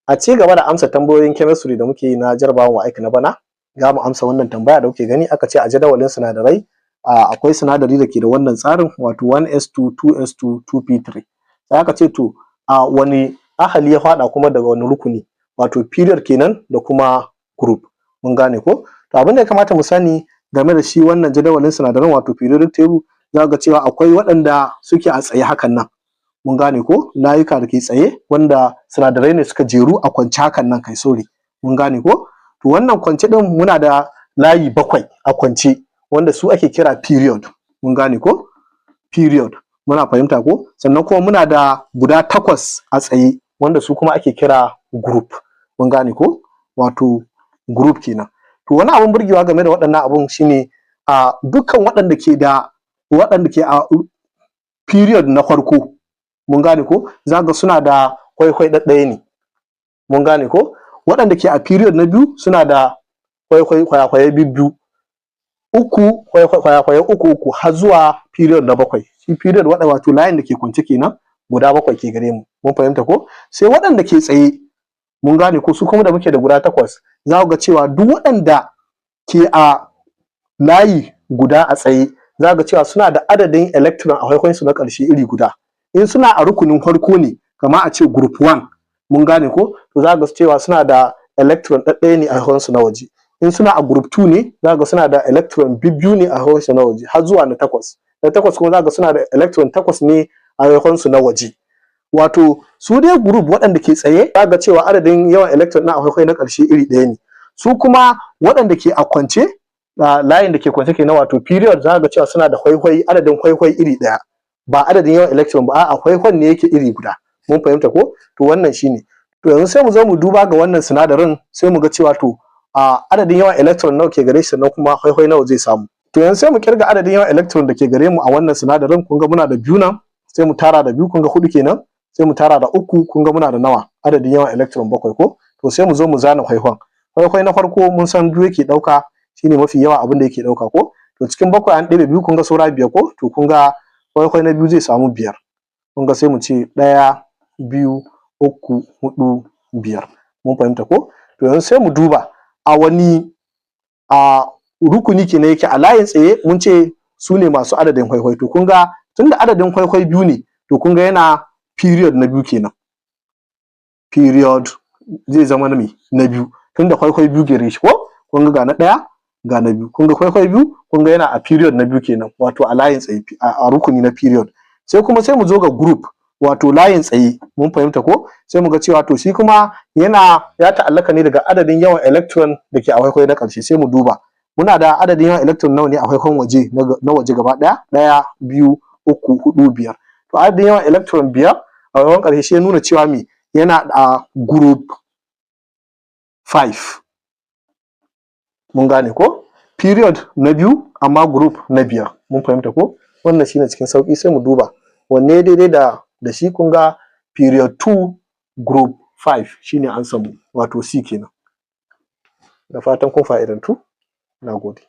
A ci gaba da amsa tambayoyin chemistry da muke yi na jarabawan WAEC na bana, za mu amsa wannan tambaya da kuke gani. Aka ce a jadawalin sinadarai akwai sinadari da ke da wannan tsarin, wato 1s2 2s2 2p3. Sai aka ce to a wani ahali ya faɗa, kuma daga wani rukuni, wato period kenan da kuma group. Mun gane ko? To, abin da ya kamata mu sani game da shi wannan jadawalin sinadaran, wato periodic table, za ga cewa akwai waɗanda suke a tsaye hakan nan. Mun gane ko? Layuka da ke tsaye, wanda sinadarai ne suka jeru a kwance hakan nan, kai, sorry. Mun gane ko? To, wannan kwance ɗin, muna da layi bakwai a kwance, wanda su ake kira period. Mun gane ko? Period. Muna fahimta ko? Sannan kuma muna da guda takwas a tsaye, wanda su kuma ake kira group. Mun gane ko? Wato group kenan. To, wani abun burgewa game da waɗannan abun shine a dukkan waɗanda ke a period na farko, mun gane ko, za ga suna da kwaikwai ɗaɗɗaya ne. Mun gane ko? Waɗanda ke a period na biyu suna da kwaikwai kwayakwaye bibbiyu, uku, kwayakwaye uku uku, har zuwa period na bakwai. Shi period waɗanda, wato layin da ke kwance kenan, guda bakwai ke gare mu. Mun fahimta ko? Sai waɗanda ke tsaye, mun gane ko, su kuma da muke da guda takwas, za ku ga cewa duk waɗanda ke a layi guda a tsaye, za ga cewa suna da adadin electron a su na ƙarshe iri guda. In suna a rukunin farko ne, kamar a ce group 1, mun gane ko, to za ga cewa suna da electron ɗaɗɗaya ne a su na waje. In suna a group 2 ne, za ga suna da electron bibbiyu ne a su na waje, har zuwa na takwas. Na takwas kuma za ga suna da electron takwas ne a su na waje. Wato su dai group waɗanda ke tsaye, za ga cewa adadin yawan electron na akwai na ƙarshe iri ɗaya ne. Su kuma waɗanda ke a kwance, layin da ke kwance kenan, wato period, za ga cewa suna da kwaikwai, adadin kwaikwai iri ɗaya, ba adadin yawan electron ba, a'a, kwaikwan ne yake iri guda. Mun fahimta ko? To, wannan shine. To, yanzu sai mu zo mu duba ga wannan sinadarin, sai mu ga cewa to a adadin yawan electron nawa ke gare shi, sannan kuma kwaikwai nawa zai samu. To, yanzu sai mu kirga adadin yawan electron da ke gare mu a wannan sinadarin. Kun ga muna da biyu nan, sai mu tara da biyu, kun ga hudu kenan. Sai mu tara da uku, kun ga muna da nawa? Adadin yawan electron bakwai ko? To, sai mu zo mu zana kwaikwan. Kwaikwai na farko, mun san biyu yake dauka, shine mafi yawa abin da yake dauka ko? To, cikin bakwai an ɗebe biyu, kun ga saura biyar ko? To, kun ga kwaikwai na biyu zai samu biyar. Kun ga sai mu ce ɗaya, biyu, uku, huɗu, biyar. Mun fahimta ko? To, yanzu sai mu duba a wani a rukuni kenan yake. A layin tsaye, mun ce su ne masu adadin kwaikwai. To, kun ga tunda adadin kwaikwai biyu ne, to kun ga yana period na biyu kenan. Period zai zama na me? Na biyu, tunda kwaikwai biyu gare shi ko? Kun ga ga na ɗaya, ga na biyu. Kun ga kwaikwai biyu, kun ga yana a period na biyu kenan, wato a layin tsaye, a rukuni na period. Sai kuma sai mu zo ga group, wato layin tsaye. Mun fahimta ko? Sai mu ga cewa to shi kuma yana ya ta'allaka ne daga adadin yawan electron da ke a kwaikwai na ƙarshe. Sai mu duba muna da adadin yawan electron nawa ne a kwaikwayon waje, na waje gaba ɗaya? Ɗaya, biyu, uku, huɗu, biyar. To, adadin yawan electron biyar a kwaikwayon ƙarshe, shi ya nuna cewa me? Yana a group 5. Mun gane ko? Period na biyu, amma group na biyar. Mun fahimta ko? Wannan shine cikin sauƙi. Sai mu duba wanne daidai da shi. Kun ga period 2 group 5 shine an samu, wato C kenan. Da fatan kun fa'idantu. Na gode.